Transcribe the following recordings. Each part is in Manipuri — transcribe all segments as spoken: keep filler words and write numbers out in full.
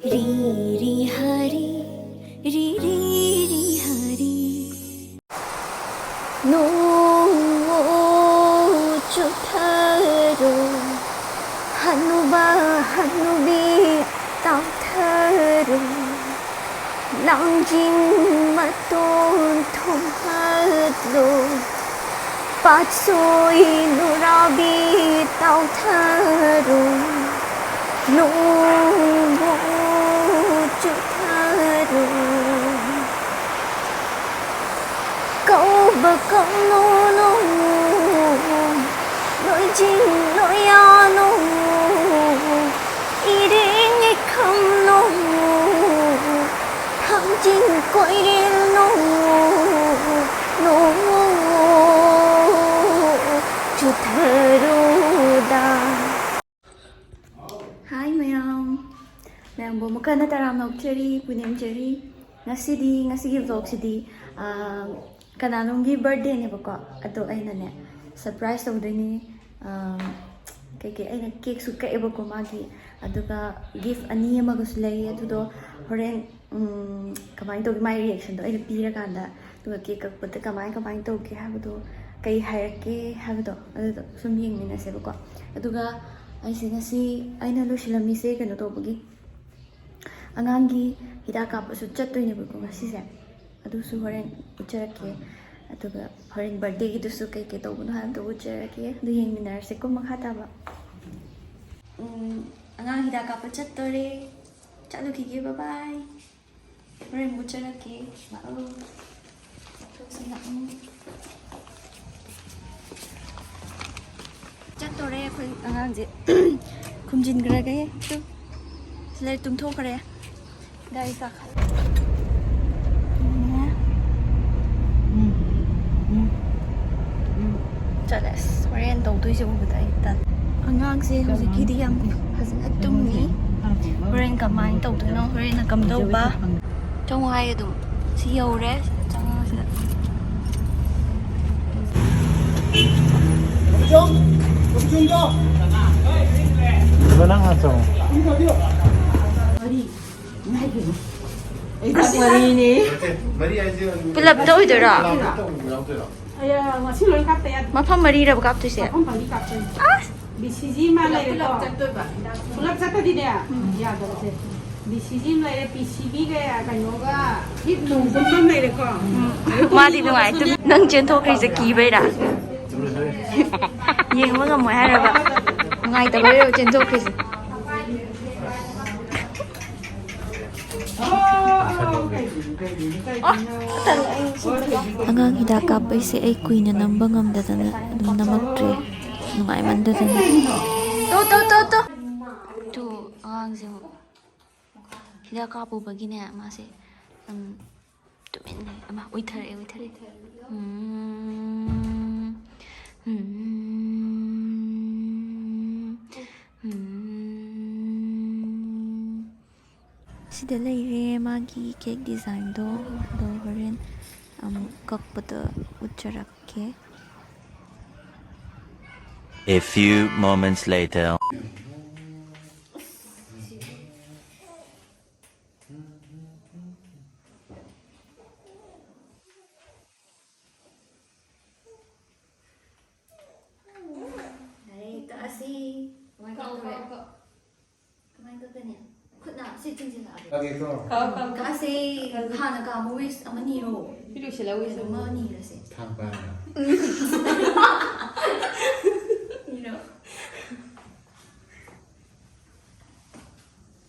ꯔꯤ ꯔꯤ ꯍꯔꯤ, ꯔꯤ ꯔꯤ ꯔꯤ ꯍꯔꯤ꯫ ꯅꯣꯡꯕꯨ ꯆꯨꯊꯔꯣ, ꯍꯅꯨꯕ ꯍꯅꯨꯕꯤ ꯇꯥꯎꯊꯔꯣ, ꯂꯥꯡꯖꯤꯡ ꯃꯇꯣꯟ ꯊꯣꯡꯍꯠꯂꯣ, ꯄꯥꯠꯁꯣꯏ ꯅꯨꯔꯥꯕꯤ ꯇꯥꯎꯊꯔꯣ, ꯅꯣꯡꯕꯨ ꯆꯨꯊꯔꯣ꯫ ꯀꯧꯕ ꯀꯧꯅꯣ ꯅꯣꯡ, ꯂꯣꯏꯖꯤꯡ ꯂꯣꯏꯌꯥ ꯅꯣꯡ, ꯏꯔꯦꯡ ꯏꯈꯝ ꯅꯣꯡ, ꯊꯥꯡꯖꯤꯡ ꯀꯣꯏꯔꯦꯜ ꯅꯣꯡ, ꯅꯣꯡ ꯆꯨꯊꯔꯨꯗ꯫ ꯍꯥꯏ ꯃꯌꯥꯝ, ꯃꯌꯥꯝꯕꯨ ꯑꯃꯨꯛꯀ ꯍꯟꯅ ꯇꯔꯥꯝꯅ ꯑꯣꯛꯆꯔꯤ, ꯄꯨꯅꯦꯝꯖꯔꯤ꯫ ꯉꯁꯤꯗꯤ, ꯉꯁꯤꯒꯤ vlogꯁꯤꯗꯤ, ꯑꯥ, ꯀꯅꯥꯅꯣꯝꯒꯤ birthdayꯅꯦꯕꯀꯣ, ꯑꯗꯣ ꯑꯩꯅꯅꯦ surprise ꯇꯧꯗꯣꯏꯅꯤ꯫ ꯑꯥ, ꯀꯩꯀꯩ ꯑꯩꯅ cakeꯁꯨ ꯀꯛꯑꯦꯕꯀꯣ ꯃꯥꯒꯤ, ꯑꯗꯨꯒ gift ꯑꯅꯤ ꯑꯃꯒꯁꯨ ꯂꯩ꯫ ꯑꯗꯨꯗꯣ ꯍꯣꯔꯦꯟ, ꯎꯝ, ꯀꯃꯥꯏꯅ ꯇꯧꯒꯦ ꯃꯥꯒꯤ reactionꯗꯣ ꯑꯩꯅ ꯄꯤꯔꯀꯥꯟꯗ, ꯑꯗꯨꯒ cake ꯀꯛꯄꯗ ꯀꯃꯥꯏ ꯀꯃꯥꯏꯅ ꯇꯧꯒꯦ ꯍꯥꯏꯕꯗꯣ, ꯀꯩ ꯍꯥꯏꯔꯛꯀꯦ ꯍꯥꯏꯕꯗꯣ, ꯑꯗꯨꯗꯣ ꯁꯨꯝ ꯌꯦꯡꯃꯤꯟꯅꯁꯦꯕꯀꯣ꯫ ꯑꯗꯨꯒ ꯑꯩꯁꯦ ꯉꯁꯤ ꯑꯩꯅ ꯂꯣꯏꯁꯤꯜꯂꯝꯃꯤꯁꯦ ꯀꯩꯅꯣ ꯇꯧꯕꯒꯤ, ꯑꯉꯥꯡꯒꯤ ꯍꯤꯗꯥꯛ ꯀꯥꯞꯄꯁꯨ ꯆꯠꯇꯣꯏꯅꯦꯕꯀꯣ ꯉꯁꯤꯁꯦ꯫ ꯑꯗꯨꯁꯨ ꯍꯣꯔꯦꯟ ꯎꯠꯆꯔꯛꯀꯦ꯫ ꯑꯗꯨꯒ ꯍꯣꯔꯦꯟ birthdayꯒꯤꯗꯨꯁꯨ ꯀꯩꯀꯩ ꯇꯧꯕꯅꯣ ꯍꯥꯏꯕꯗꯣ ꯎꯠꯆꯔꯛꯀꯦ꯫ ꯑꯗꯨ ꯌꯦꯡꯃꯤꯟꯅꯔꯁꯦꯀꯣ ꯃꯈꯥ ꯇꯥꯕ꯫ ꯎꯝ, ꯑꯉꯥꯡ ꯍꯤꯗꯥꯛ ꯀꯥꯞꯄ ꯆꯠꯇꯣꯔꯦ꯫ ꯆꯠꯂꯨꯈꯤꯒꯦ, bye bye꯫ ꯍꯣꯔꯦꯟ ꯑꯃꯨꯛ ꯆꯠꯂꯛꯀꯦ꯫ ꯂꯥꯛꯑꯣ꯫ ꯆꯠꯇꯣꯔꯦ ꯑꯩꯈꯣꯏ ꯑꯉꯥꯡꯁꯦ꯫ ꯈꯨꯝꯖꯤꯟꯈ꯭ꯔꯒꯦ꯫ ꯇꯨ꯫ ꯁꯤꯗ ꯇꯨꯝꯊꯣꯛꯈ꯭ꯔꯦ꯫ ꯒꯥꯔꯤ ꯀꯥꯈꯠꯂꯦ꯫ ꯆꯠꯂꯦ꯫ ꯑꯁ, ꯍꯣꯔꯦꯟ ꯇꯧꯗꯣꯏꯁꯦ ꯎꯕꯗ ꯑꯩ ꯇꯜꯂꯦ꯫ ꯑꯉꯥꯡꯁꯦ ꯍꯧꯖꯤꯛꯀꯤꯗꯤ ꯌꯥꯝ ꯐꯖꯅ ꯇꯨꯝꯃꯤ꯫ ꯍꯣꯔꯦꯟ ꯀꯃꯥꯏꯅ ꯇꯧꯗꯣꯏꯅꯣ? ꯍꯣꯔꯦꯟꯅ ꯀꯝꯗꯧꯕ? ꯆꯪꯉꯣ ꯍꯥꯏ ꯑꯗꯨꯝ꯫ ꯁꯤ ꯌꯧꯔꯦ꯫ ꯁꯤꯗ ꯆꯪꯉꯒ ꯁꯤꯗ꯫ ꯅꯪ ꯍꯥꯟꯅ ꯆꯪꯉꯣ꯫ ꯑꯁ, ꯋꯥꯔꯤꯅꯤ꯫ ꯅꯠꯇꯦ, ꯃꯔꯤ ꯍꯥꯏꯁꯦ ꯄꯨꯂꯞꯇ ꯑꯣꯏꯗꯣꯏꯔꯣ? ꯄꯨꯂꯞꯇ ꯇꯧꯕ ꯌꯥꯎꯗꯣꯏꯔꯣ? ꯑꯌꯥ, ꯉꯁꯤ ꯂꯣꯏ ꯀꯥꯞꯇ ꯌꯥꯗꯦ꯫ ꯃꯐꯝ ꯃꯔꯤꯔꯕ ꯀꯥꯞꯇꯣꯏꯁꯦ? ꯃꯐꯝ ꯃꯔꯤ ꯀꯥꯞꯇꯣꯏꯅꯦ꯫ ꯑꯁ! ꯕꯤ ꯁꯤ ꯖꯤ ꯑꯃ ꯂꯩꯔꯦꯀꯣ꯫ ꯄꯨꯂꯞ ꯆꯠꯇꯣꯏꯕ꯫ ꯄꯨꯂꯞ ꯆꯠꯇꯗꯤꯅꯦ, ꯌꯥꯗꯕꯁꯦ꯫ ꯕꯤ ꯁꯤ ꯖꯤ ꯑꯃ ꯂꯩꯔꯦ, ꯄꯤ ꯁꯤ ꯕꯤ ꯀꯌꯥ ꯀꯩꯅꯣꯒ ꯍꯤꯠ ꯅꯨꯡ ꯄꯨꯟꯕ ꯑꯃ ꯂꯩꯔꯦꯀꯣ꯫ ꯃꯥꯗꯤ ꯅꯨꯡꯉꯥꯏ꯫ ꯇꯨꯃꯤꯟ-, ꯅꯪ ꯆꯦꯟꯊꯣꯛꯈ꯭ꯔꯤꯁꯦ ꯀꯤꯕꯩꯔꯥ? ꯌꯦꯡꯕ ꯉꯝꯃꯣꯏ ꯍꯥꯏꯔꯕ? ꯅꯨꯡꯉꯥꯏꯇꯕꯩꯔꯣ ꯆꯦꯟꯊꯣꯛꯈ꯭ꯔꯤꯁꯦ? ꯑꯉꯥꯡ ꯍꯤꯗꯥꯛ ꯀꯥꯞꯄꯩꯁꯦ ꯑꯩ ꯀꯨꯏꯅ ꯅꯝꯕ ꯉꯝꯗꯗꯅ ꯑꯗꯨꯝ ꯅꯝꯃꯛꯇ꯭ꯔꯦ, ꯅꯨꯡꯉꯥꯏꯃꯟꯗꯗꯅ꯫ ꯇꯣ, ꯇꯣ, ꯇꯣ, ꯇꯣ꯫ ꯇꯨ, ꯑꯉꯥꯡꯁꯦ ꯍꯤꯗꯥꯛ ꯀꯥꯞꯄꯨꯕꯒꯤꯅꯦ, ꯃꯥꯁꯦ, ꯎꯝ, ꯇꯨꯃꯤꯟ ꯂꯩ꯫ ꯑꯃ ꯎꯏꯊꯔꯛꯑꯦ, ꯎꯏꯊꯔꯛꯑꯦ꯫ ꯎꯝ, ꯎꯝ, ꯎꯝ, ꯎꯝ꯫ ꯁꯤꯗ ꯂꯩꯔꯦ ꯃꯥꯒꯤ cake designꯗꯣ꯫ ꯑꯗꯣ ꯍꯣꯔꯦꯟ ꯑꯃꯨꯛ ꯀꯛꯄꯗ ꯎꯠꯆꯔꯛꯀꯦ꯫ A few moments later. ꯌꯥꯔꯦ, ꯀꯛꯑꯁꯤ꯫ ꯀꯃꯥꯏꯅ ꯀꯛꯑꯣ, ꯇꯧꯗꯣꯏꯕ? ꯀꯛꯑꯣ, ꯀꯛꯑꯣ꯫ ꯀꯃꯥꯏꯅ ꯀꯛꯀꯅꯤ? ꯈꯨꯠꯅ ꯁꯤ ꯆꯤꯡꯁꯤꯜꯂꯛꯑꯒꯦ꯫ ꯀꯛꯑꯒꯦꯀꯣ꯫ ꯀꯛꯑꯣ, ꯀꯛꯑꯣ, ꯀꯛꯑꯣ꯫ ꯀꯛꯑꯁꯦ꯫ ꯍꯥꯟꯅ ꯀꯥ movie ꯑꯃ ꯅꯤꯔꯣ꯫ ꯁꯤ ꯂꯣꯏꯁꯤꯜꯂꯒ ꯀꯩꯅꯣꯝꯃ ꯅꯤꯔꯁꯦ꯫ ꯊꯥꯡ ꯄꯥꯏꯔꯒ꯫ ꯅꯤꯔꯣ꯫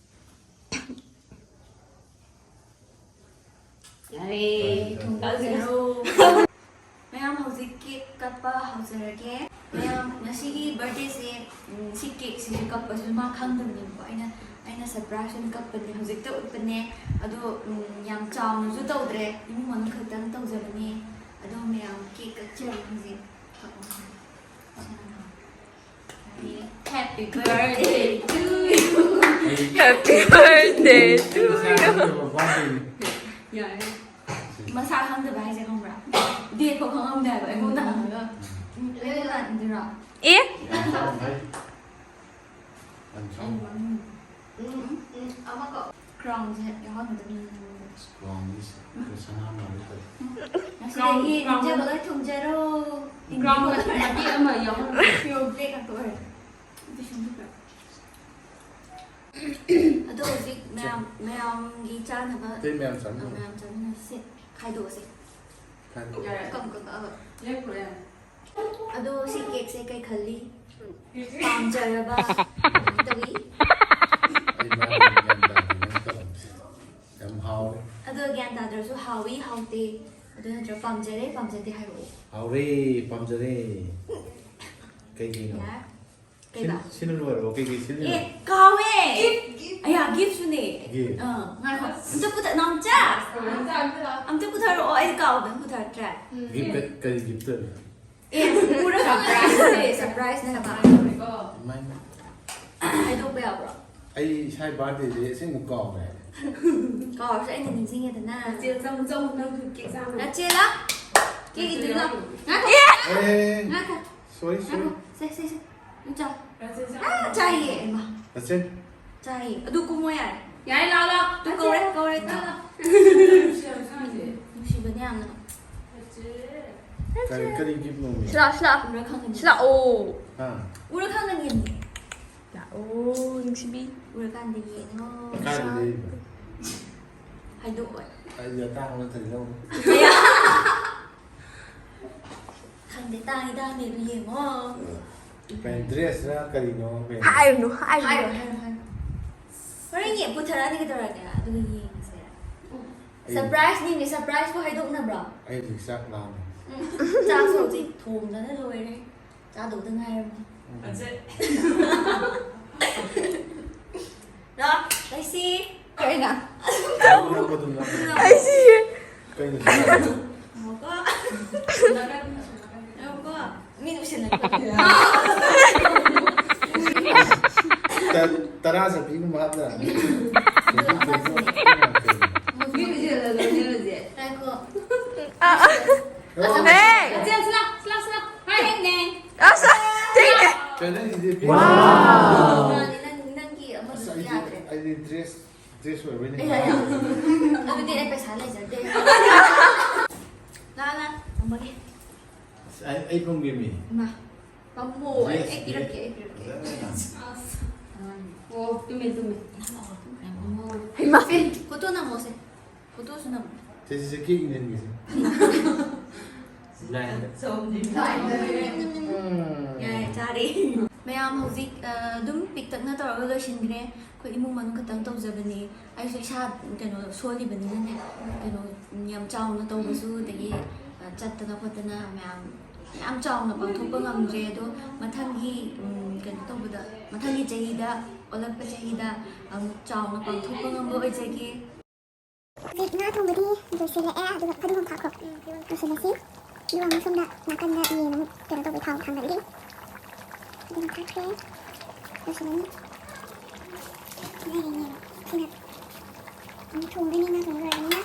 ꯌꯥꯔꯦ, ꯊꯨꯝ ꯀꯛꯑꯁꯤꯔꯣ? ꯃꯌꯥꯝ, ꯍꯧꯖꯤꯛ cake ꯀꯛꯄ ꯍꯧꯖꯔꯒꯦ꯫ ꯃꯌꯥꯝ, ꯉꯁꯤꯒꯤ birthdayꯁꯦ, ꯎꯝ, ꯁꯤ cakeꯁꯤꯁꯨ ꯀꯛꯄꯁꯨ ꯃꯥ ꯈꯪꯗꯕꯅꯦꯕꯀꯣ꯫ ꯑꯩꯅ, ꯑꯩꯅ surprise ꯑꯣꯏꯅ ꯀꯛꯄꯅꯦ, ꯍꯧꯖꯤꯛꯇ ꯎꯠꯄꯅꯦ꯫ ꯑꯗꯣ, ꯎꯝ, ꯌꯥꯝ ꯆꯥꯎꯅꯁꯨ ꯇꯧꯗ꯭ꯔꯦ, ꯏꯃꯨꯡ ꯃꯅꯨꯡ ꯈꯛꯇꯪ ꯇꯧꯖꯕꯅꯦ꯫ ꯑꯗꯣ ꯃꯌꯥꯝ cake ꯀꯛꯆꯔꯒꯦ ꯍꯧꯖꯤꯛ꯫ Happy birthday to you. Happy birthday to you. ꯌꯥꯔꯦ꯫ ꯃꯁꯥ ꯈꯪꯗꯕ ꯍꯥꯏꯁꯦ ꯈꯪꯕ꯭ꯔꯥ? Date ꯐꯥꯎ ꯈꯪꯉꯝꯗꯦ ꯍꯥꯏꯕ, ꯑꯩꯉꯣꯟꯗ ꯍꯪꯉꯒ꯫ ꯎꯝ, ꯑꯩꯉꯣꯟꯗ ꯍꯪꯗꯣꯏꯔꯣ? ꯑꯦ? ꯌꯥꯝ ꯆꯥꯎ ꯍꯥꯏ꯫ ꯌꯥꯝ ꯆꯥꯎ꯫ ꯎꯝ, ꯎꯝ, ꯑꯃꯈꯛ꯫ ꯀ꯭ꯔꯥꯎꯟꯁꯦ ꯌꯥꯎꯍꯟꯒꯗꯕꯅꯤ꯫ ꯀ꯭ꯔꯥꯎꯟꯁꯦ ꯁꯅꯥ ꯃꯥꯜꯂꯦ ꯇꯧꯋꯦ꯫ ꯉꯁꯤꯗꯒꯤ ꯅꯤꯡꯖꯕ ꯂꯣꯏ ꯊꯨꯡꯖꯔꯣ꯫ ꯒ꯭ꯔꯥꯎꯟ ꯃꯇꯦꯛ ꯑꯃ ꯌꯥꯎꯍꯜꯂꯣ꯫ ꯄꯤꯌꯣꯔ ꯕ꯭ꯂꯦꯛ ꯉꯥꯛꯇ ꯑꯣꯏꯔꯦ꯫ ꯑꯗꯣ ꯍꯧꯖꯤꯛ ꯃꯌꯥꯝ ꯃꯌꯥꯝꯒꯤ ꯆꯥꯅꯕ ꯑꯇꯩ ꯃꯌꯥꯝ ꯆꯥꯃꯤꯟꯅꯔꯣ꯫ ꯃꯌꯥꯝ ꯆꯥꯃꯤꯟꯅꯁꯦ꯫ ꯈꯥꯏꯗꯣꯛꯑꯁꯦ꯫ ꯈꯥꯏꯗꯣꯛꯑꯣ꯫ ꯌꯥꯔꯦ꯫ ꯀꯛ ꯀꯛ ꯀꯛꯑꯒ꯫ ꯂꯦꯞꯈ꯭ꯔꯣ ꯌꯥꯔꯦ꯫ ꯑꯗꯣ ꯁꯤ ꯀꯦꯛꯁꯦ ꯀꯩ ꯈꯜꯂꯤ? ꯄꯥꯝꯖꯔꯕ? ꯀꯃꯥꯏꯅ ꯇꯧꯏ? ꯑꯩ ꯃꯥ ꯒ꯭ꯌꯥꯟ ꯇꯥꯗꯦ ꯅꯪ ꯇꯧꯔꯤꯁꯦ꯫ ꯌꯥꯝ ꯍꯥꯎꯔꯦ꯫ ꯑꯗꯣ ꯒ꯭ꯌꯥꯟ ꯇꯥꯗ꯭ꯔꯁꯨ ꯍꯥꯎꯏ ꯍꯥꯎꯇꯦ ꯑꯗꯨ ꯅꯠꯇ꯭ꯔꯒ ꯄꯥꯝꯖꯔꯦ ꯄꯥꯝꯖꯗꯦ ꯍꯥꯏꯔꯛꯑꯣ꯫ ꯍꯥꯎꯔꯦ, ꯄꯥꯝꯖꯔꯦ꯫ ꯀꯩꯒꯤꯅꯣ? ꯌꯥꯔꯦ꯫ ꯀꯩꯕ? ꯁꯤꯟ-, ꯁꯤꯟ ꯂꯣꯏꯔꯕꯣ? ꯀꯩꯀꯩ ꯁꯤꯟ ꯑꯦ, ꯂꯣꯏꯔꯕꯣ? ꯀꯥꯎꯋꯦ꯫ ꯑꯌꯥ, ꯒꯤꯐꯁꯨꯅꯦ꯫ ꯒꯤꯐ꯫ ꯑꯥ, ꯉꯥꯏꯈꯣ꯫ ꯑꯝꯇ ꯄꯨꯊ-, ꯅꯥꯎꯆꯥ! ꯑꯝꯇ ꯄꯨꯊꯔꯛꯑꯣ꯫ ꯑꯩ ꯀꯥꯎꯗꯅ ꯄꯨꯊꯔꯛꯇ꯭ꯔꯦ꯫ ꯒꯤꯐ ꯀ-, ꯀꯔꯤ ꯒꯤꯐꯇ? ꯑꯦ, ꯎꯔꯒ ꯈꯪꯒꯅꯤ꯫ ꯁꯔꯄ꯭ꯔꯥꯏꯖꯅꯦ ꯍꯥꯏꯕ꯫ ꯏꯃꯥꯏ, ꯏꯃꯥꯏ꯫ ꯍꯥꯏꯗꯣꯛꯄ ꯌꯥꯕ꯭ꯔꯣ? ꯑꯩ ꯏꯁꯥ ꯕꯥꯔꯗꯦꯗꯤ ꯑꯁꯦꯡꯕ ꯀꯥꯎꯔꯦ꯫ ꯀꯥꯎꯔꯁꯨ ꯑꯩꯅ ꯅꯤꯡꯁꯤꯡꯉꯦꯗꯅ꯫ ꯆꯦ, ꯆꯪꯉꯨ, ꯆꯪꯉꯨ, ꯅꯪꯁꯨ ꯀꯦꯛ ꯆꯥꯔꯨ꯫ ꯅꯠꯆꯦꯂꯥ? ꯀꯦꯛ ꯏꯗꯨꯏꯅꯣ? ꯉꯥꯏꯈꯣ꯫ ꯑꯦ, ꯉꯥꯏꯈꯣ꯫ ꯁꯣꯔꯤ, ꯁꯣꯔꯤ꯫ ꯉꯥꯏꯈꯣ꯫ ꯁꯦ, ꯁꯦ, ꯁꯦ꯫ ꯑꯗꯨꯝ ꯆꯥꯎ꯫ ꯔꯥꯆꯦꯜ ꯆꯥꯔꯨ꯫ ꯑꯥ, ꯆꯥꯏꯌꯦ꯫ ꯏꯃꯥ꯫ ꯅꯠꯆꯦ꯫ ꯆꯥꯏꯌꯦ꯫ ꯑꯗꯨ ꯀꯨꯝꯃꯣ ꯌꯥꯔꯦ꯫ ꯌꯥꯔꯦ, ꯂꯥꯛꯑꯣ, ꯂꯥꯛꯑꯣ꯫ ꯑꯗꯨ ꯀꯧꯔꯦ, ꯀꯧꯔꯦ꯫ ꯂꯥꯛꯑꯣ꯫ ꯅꯨꯡꯁꯤ ꯌꯥꯝ ꯁꯥꯡꯉꯦ꯫ ꯅꯨꯡꯁꯤꯕꯅꯦ ꯌꯥꯝꯅ꯫ ꯔꯥꯆꯦꯜ꯫ ꯀꯔꯤ, ꯀꯔꯤ ꯒꯤꯐꯅꯣ? ꯁꯤꯂꯥ, ꯁꯤꯂꯥ꯫ ꯎꯔ ꯈꯪꯒꯅꯤ꯫ ꯁꯤꯂꯥꯛꯑꯣ꯫ ꯍꯥ? ꯎꯔ ꯈꯪꯒꯅꯤ꯫ ꯂꯥꯛꯑꯣ, ꯅꯨꯡꯁꯤꯕꯤ꯫ ꯎꯔꯀꯥꯟꯗ ꯌꯦꯡꯉꯣ꯫ ꯀꯥꯏꯗ ꯂꯩꯔꯤꯕ? ꯍꯥꯏꯗꯣꯛꯑꯣꯏ꯫ ꯑꯩꯗꯤ ꯑꯇꯥꯡꯕ ꯅꯠꯇ꯭ꯔꯗꯤ ꯂꯧꯔꯣꯏ꯫ ꯈꯪꯗꯦ, ꯇꯥꯡꯉꯤ ꯇꯥꯡꯗꯦ ꯑꯗꯨ ꯌꯦꯡꯉꯣ꯫ ꯀꯩꯅꯣ, ꯗ꯭ꯔꯦꯁꯔ ꯀꯔꯤꯅꯣ? ꯀꯩꯅꯣ? ꯍꯥꯏꯔꯨꯅꯨ, ꯍꯥꯏꯔꯨꯅꯨ꯫ ꯍꯥꯏꯔꯣ, ꯍꯥꯏꯔꯣ, ꯍꯥꯏꯔꯣ꯫ ꯍꯣꯔꯦꯟ ꯌꯦꯡ ꯄꯨꯊꯔꯛꯑꯅꯤ ꯀꯩꯗꯧꯔꯒꯦ? ꯑꯗꯨꯒ ꯌꯦꯡꯉꯁꯦ꯫ ꯑꯩ, ꯁꯔꯄ꯭ꯔꯥꯏꯖꯅꯤꯅꯦ, ꯁꯔꯄ꯭ꯔꯥꯏꯖꯄꯨ ꯍꯥꯏꯗꯣꯛꯅꯕ꯭ꯔꯣ? ꯑꯩ ꯍꯧꯖꯤꯛ ꯆꯥꯛ ꯂꯥꯝꯃꯦ꯫ ꯎꯝ, ꯆꯥꯛꯁꯨ ꯍꯧꯖꯤꯛ ꯊꯣꯡꯗꯅ ꯂꯣꯏꯔꯦ꯫ ꯆꯥꯗꯧꯗ ꯉꯥꯏꯔꯕꯅꯤ꯫ ꯎꯝ꯫ ꯔꯥꯆꯦꯜ꯫ ꯂꯥꯛ, ꯂꯩꯁꯤ꯫ ꯀꯩꯅꯣ? ꯑꯗꯨꯝ ꯅꯞꯄꯣ, ꯑꯗꯨꯝ ꯅꯞꯄꯣ꯫ ꯑꯩ ꯁꯤꯔꯦ꯫ ꯀꯩꯅꯣ ꯁꯤꯅ? ꯉꯥꯏꯈꯣꯀꯣ꯫ ꯉꯥꯏꯈꯣꯀꯣ꯫ ꯃꯤꯠ ꯎꯏꯁꯤꯜꯂꯛꯄ꯫ ꯇ-, ꯇꯔꯥ ꯆꯠꯄꯤꯒꯨꯝꯕ ꯍꯥꯞꯇ꯭ꯔꯥ? ꯃꯤ ꯎꯏꯁꯤꯜꯂꯒ ꯂꯣꯏꯅꯔꯁꯦ꯫ ꯉꯥꯏꯈꯣ꯫ ꯑꯥ, ꯑꯥ꯫ ꯑꯣ꯫ ꯍꯦ! ꯔꯥꯆꯦꯜ, ꯁꯤꯂꯥ, ꯁꯤꯂꯥ, ꯁꯤꯂꯥ꯫ ꯍꯥꯏ꯫ ꯊꯦꯡꯅꯦ꯫ ꯑꯁ, ꯊꯦꯡꯅꯦ꯫ ꯀꯩꯅꯣ ꯑꯩꯒꯤꯗꯤ ꯄꯤꯡ꯫ ꯃꯥꯅꯤ, ꯅꯪ, ꯅꯪꯒꯤ ꯑꯁ, ꯑꯃꯗꯨꯗꯤ ꯑꯩꯗꯤ, ꯌꯥꯗ꯭ꯔꯦ꯫ ꯑꯩꯗꯤ ꯗ꯭ꯔꯦꯁ ꯗ꯭ꯔꯦꯁ ꯑꯣꯏꯕꯩꯅꯦ꯫ ꯑꯦ, ꯌꯥ, ꯌꯥ꯫ ꯑꯗꯨꯗꯤ ꯑꯩ ꯄꯩꯁꯥ ꯂꯩꯖꯗꯦ꯫ ꯂꯥ, ꯂꯥ, ꯊꯝꯃꯒꯦ꯫ ꯑꯁ, ꯑꯩ, ꯑꯩ ꯐꯪꯕꯤꯔꯝꯃꯤ꯫ ꯏꯃꯥ, ꯄꯥꯝꯃꯣ, ꯑꯩ, ꯑꯩ ꯄꯤꯔꯛꯀꯦ, ꯑꯩ ꯄꯤꯔꯛꯀꯦ꯫ ꯐꯖꯅ꯫ ꯑꯁ꯫ ꯑꯣ, ꯇꯨꯝꯃꯦ, ꯇꯨꯝꯃꯦ꯫ ꯍꯩꯃꯥ꯫ ꯐꯣꯇꯣ ꯅꯝꯃꯣꯁꯦ꯫ ꯐꯣꯇꯣꯁꯨ ꯅꯝꯃꯣ꯫ ꯁꯦ, ꯁꯦ, ꯁꯦ, ꯀꯦꯛ ꯏꯟꯖꯟꯒꯦꯁꯦ꯫ ꯂꯥꯏꯟꯗ꯫ ꯌꯥꯏ, ꯆꯥꯔꯦ꯫ ꯃꯌꯥꯝ ꯍꯧꯖꯤꯛ, ꯑ, ꯑꯗꯨꯝ ꯄꯤꯛꯇꯛꯅ ꯇꯧꯔꯒ ꯂꯣꯏꯁꯤꯟꯈ꯭ꯔꯦ꯫ ꯑꯩꯈꯣꯏ ꯏꯃꯨꯡ ꯃꯅꯨꯡ ꯈꯛꯇꯪ ꯇꯧꯖꯕꯅꯤ꯫ ꯑꯩꯁꯨ ꯏꯁꯥ, ꯀꯩꯅꯣ, ꯁꯣꯜꯂꯤꯕꯅꯤꯅꯅꯦ, ꯀꯩꯅꯣ, ꯌꯥꯝ ꯆꯥꯎꯅ ꯇꯧꯕꯁꯨ, ꯑꯗꯒꯤ, ꯑ, ꯆꯠꯇꯅ ꯈꯣꯠꯇꯅ ꯃꯌꯥꯝ, ꯌꯥꯝ ꯆꯥꯎꯅ ꯄꯥꯡꯊꯣꯛꯄ ꯉꯝꯗ꯭ꯔꯦ꯫ ꯑꯗꯣ ꯃꯊꯪꯒꯤ, ꯎꯝ, ꯀꯩꯅꯣ ꯇꯧꯕꯗ, ꯃꯊꯪꯒꯤ ꯆꯍꯤꯗ, ꯑꯣꯜꯂꯛꯄ ꯆꯍꯤꯗ ꯑꯃꯨꯛ ꯆꯥꯎꯅ ꯄꯥꯡꯊꯣꯛꯄ ꯉꯝꯕ ꯑꯣꯏꯖꯒꯦ꯫ ꯍꯧꯖꯤꯛ ꯉꯥ ꯊꯣꯡꯕꯗꯤ ꯂꯣꯏꯁꯤꯜꯂꯛꯑꯦ, ꯑꯗꯨꯒ ꯐꯗꯤꯒꯣꯝ ꯊꯥꯛꯈ꯭ꯔꯣ꯫ ꯎꯝ, ꯐꯗꯤꯒꯣꯝ ꯂꯣꯏꯁꯤꯜꯂꯁꯤ꯫ ꯑꯗꯨꯒ ꯑꯃꯨꯛ ꯁꯣꯝꯗ ꯅꯥꯀꯟꯗ ꯌꯦꯟ ꯑꯃꯨꯛ ꯀꯩꯅꯣ ꯇꯧꯕꯩ ꯊꯥꯎ ꯊꯥꯡꯒꯠꯂꯤ꯫ ꯐꯗꯤꯒꯣꯝ ꯊꯥꯛꯈ꯭ꯔꯦ꯫ ꯂꯣꯏꯁꯤꯜꯂꯅꯤ꯫ ꯉꯥꯏꯔꯤꯅꯦ꯫ ꯁꯤꯅ ꯑꯃꯨꯛ ꯊꯣꯡꯗꯣꯏꯅꯤ, ꯉꯥ ꯊꯣꯡꯕ ꯂꯣꯏꯔꯕꯅꯤꯅ꯫